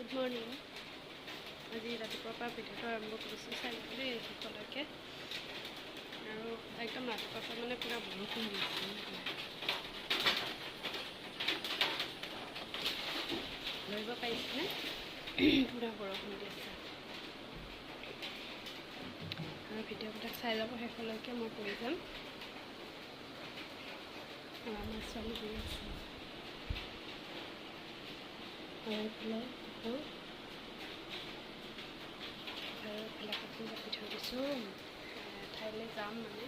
Good morning. আজি ৰাতিপুৱাৰ পৰা ভিডিঅ'টো আৰম্ভ কৰিছোঁ, চাই দেই শেষলৈকে। আৰু একদম ৰাতিপুৱাৰ পৰা মানে পূৰা বৰষুণ দি আছে, ধৰিব পাৰিছেনে? পূৰা বৰষুণ দি আছে। আৰু ভিডিঅ'বিলাক চাই যাব শেষলৈকে, মই কৰি যাম। আৰু আমাৰ ছোৱালী শুই আছে। আৰু এইফালে কাপোৰ, আৰু এইফালে কাপোৰ জাপি থৈ দিছোঁ। ঠাইলৈ যাম, মানে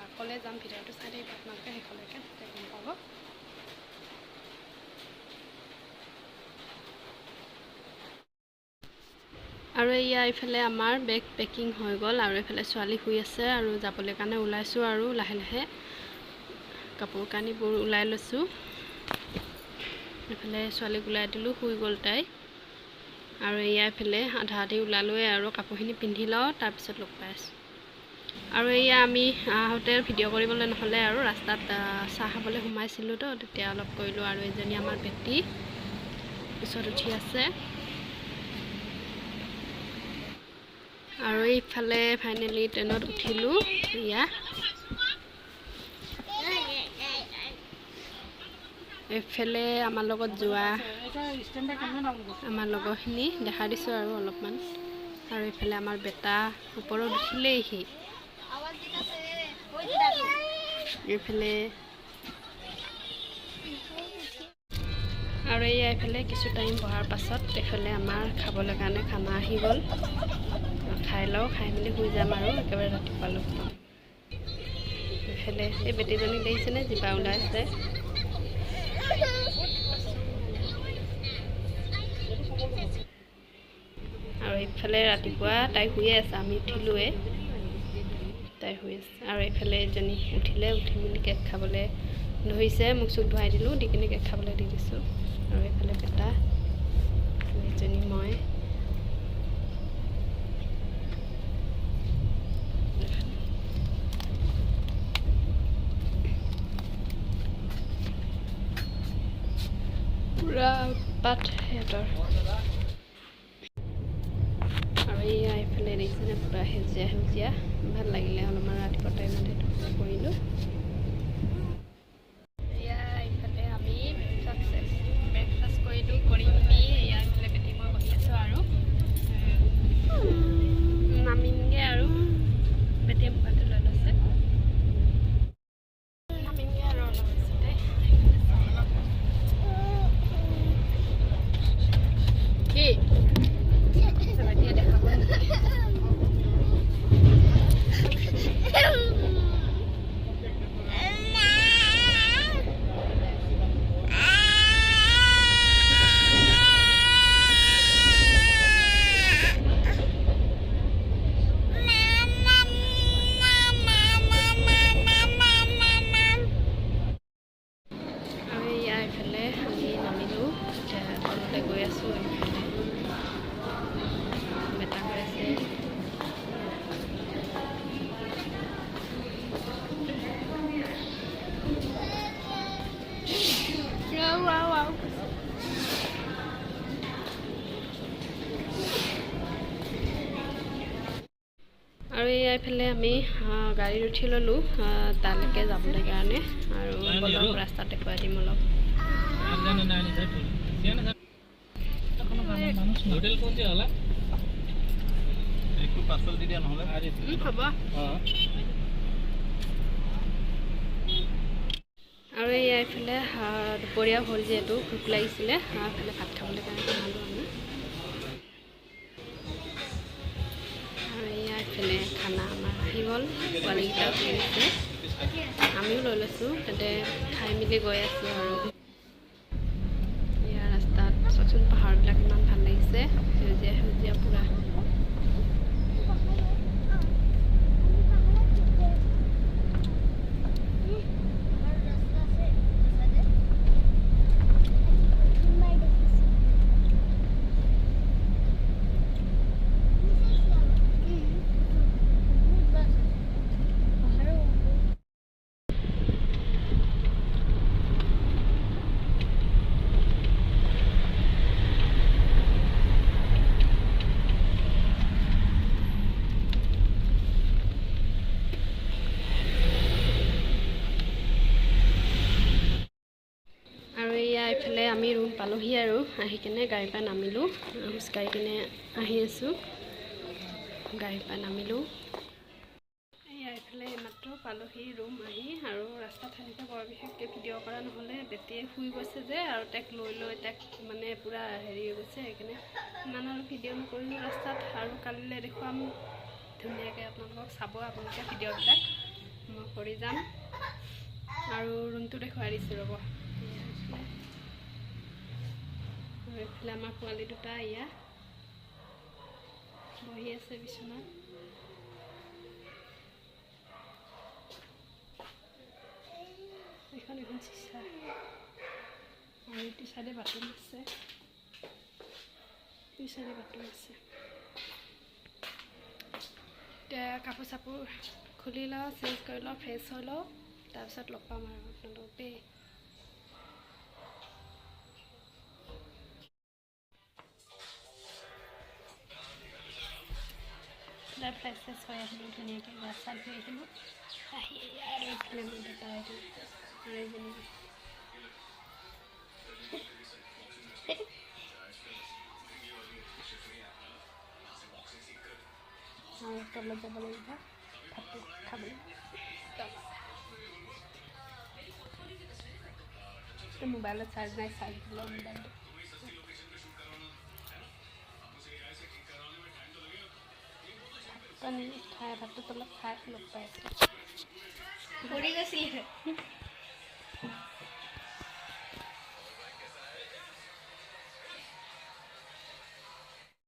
অকলে যাম। ভিডিঅ'টো চাই থাকিব আপোনালোকে শেষলৈকে, তেতিয়া গম পাব। আৰু এয়া এইফালে আমাৰ বেগ পেকিং হৈ গ'ল। আৰু এইফালে ছোৱালী শুই আছে। আৰু যাবলৈ কাৰণে ওলাইছোঁ। আৰু লাহে লাহে কাপোৰ কানিবোৰ ওলাই লৈছোঁ। এইফালে ছোৱালীক ওলাই দিলোঁ, শুই গ'ল তাই। আৰু এয়া এইফালে আধা আধি ওলালোৱে আৰু কাপোৰখিনি পিন্ধি লওঁ, তাৰপিছত লগ পাই আছোঁ। আৰু এয়া আমি আহোঁতে ভিডিঅ' কৰিবলৈ নহ'লে, আৰু ৰাস্তাত চাহ খাবলৈ সোমাইছিলোঁতো, তেতিয়া অলপ কৰিলোঁ। আৰু এজনী আমাৰ বেটি পিছত উঠি আছে। আৰু এইফালে ফাইনেলি ট্ৰেইনত উঠিলোঁ। এয়া এইফালে আমাৰ লগত যোৱা আমাৰ লগৰখিনি দেখাই দিছোঁ আৰু অলপমান। আৰু এইফালে আমাৰ বেটা ওপৰত উঠিলেই সি। এইফালে আৰু এই এইফালে কিছু টাইম বহাৰ পাছত এইফালে আমাৰ খাবলৈ কাৰণে খানা আহি গ'ল। খাই লওঁ, খাই মেলি শুই যাম আৰু একেবাৰে ৰাতিপুৱা লগ পাম। এইফালে এই বেটীজনী দেখিছেনে, জিভা ওলাইছে। আৰু এইফালে ৰাতিপুৱা তাই শুয়ে আছে, আমি উঠিলোৱে, তাই শুই আছে। আৰু এইফালে এজনী উঠিলে, উঠি মেলি কেক খাবলৈ ধৰিছে। মুখ চুখ ধুৱাই দিলোঁ, দি কিনে কেক খাবলৈ দি দিছোঁ। আৰু এইফালে বেটা, এজনী মই। পূৰা উৎপাত সিহঁতৰ। আৰু এইয়া এইফালে দেখিছেনে, পূৰা সেউজীয়া সেউজীয়া, ভাল লাগিলে অলপমান ৰাতিপুৱা টাইমত সেইটো কৰিলোঁ। এয়া এইফালে আমি চাকচেছ ব্ৰেকফাষ্ট কৰিলোঁ, কৰি মেলি এয়া এইফালে বেটি মই বহি আছোঁ। আৰু নামিমগৈ আৰু বেটিয়ে মোবাইলটো লৈ লৈছে, নামিমগৈ আৰু অলপ পিছতে। কি বেটিয়ে দেখাব নেকি? আৰু এয়া এইফালে আমি নামিলোঁ, এতিয়া তললৈ গৈ আছোঁ। এইফালে বেটা গৈ আছে। আও আও আও। আৰু এয়া এইফালে আমি গাড়ীত উঠি ল'লোঁ তালৈকে যাবলৈ কাৰণে। আৰু বলক, ৰাস্তাত দেখুৱাই দিম অলপ। হোটেল কোন যে होला? একটু পাৰ্সেল দি দিয়া নহ'লে। হ'ব। আৰু এয়া এইফালে দুপৰীয়া হ'ল, যিহেতু ভোক লাগিছিলে, এইফালে ভাত খাবলৈ কাৰণে সোমালোঁ আমি। আৰু এয়া এইফালে খানা আমাৰ আহি গ'ল। পোৱালীকেইটাও খাই আছে, আমিও লৈ লৈছোঁ। তাতে খাই মেলি গৈ আছোঁ। আৰু এয়া ৰাস্তাত চাওকচোন, পাহাৰবিলাক ইমান ভাল লাগিছে, সেউজীয়া সেউজীয়া পূৰা। আমি ৰুম পালোহি আৰু আহি কেনে গাড়ীৰ পৰা নামিলোঁ, খোজকাঢ়ি কেনে আহি আছোঁ, গাড়ীৰ পৰা নামিলোঁ। এয়া এইফালে এইমাত্ৰ পালোহি ৰুম আহি। আৰু ৰাস্তাত সেনেকৈ বৰ বিশেষকৈ ভিডিঅ' কৰা নহ'লে, বেটিয়ে শুই গৈছে যে, আৰু তাইক লৈ লৈ তাইক মানে পূৰা হেৰি হৈ গৈছে, সেইকাৰণে ইমান আৰু ভিডিঅ' নকৰিলোঁ ৰাস্তাত। আৰু কালিলৈ দেখুৱাম ধুনীয়াকৈ, আপোনালোকক চাব আপোনালোকে ভিডিঅ'বিলাক, মই কৰি যাম। আৰু ৰুমটো দেখুৱাই দিছোঁ ৰ'ব। আৰু এইফালে আমাৰ পোৱালি দুটা এয়া বহি আছে বিচনাত। এইখন এখন চিচা, আৰু এইটো চাইডে বাথৰুম আছে, দুই চাইডে বাথৰুম আছে। এতিয়া কাপোৰ চাপোৰ খুলি লওঁ, চেঞ্জ কৰি লওঁ, ফ্ৰেছ হৈ লওঁ, তাৰপিছত লগ পাম আৰু আপোনালোক দেই। ফ্ৰেছ চেছ হৈ আহিলোঁ ধুনীয়াকৈ, গা চা ধুই আহিলোঁ। আহি আৰু এইফালে মোৰ দেউতা আৰু এইজনী আৰু তলত যাব লাগিব ভাতটো খাবলৈ। মোবাইলত চাৰ্জ নাই, চাৰ্জ দিলোঁ মোবাইলটো। পানী খাই ভাতটো তলত খাই লগ পাই আছোঁ। পৰি গৈছিলে।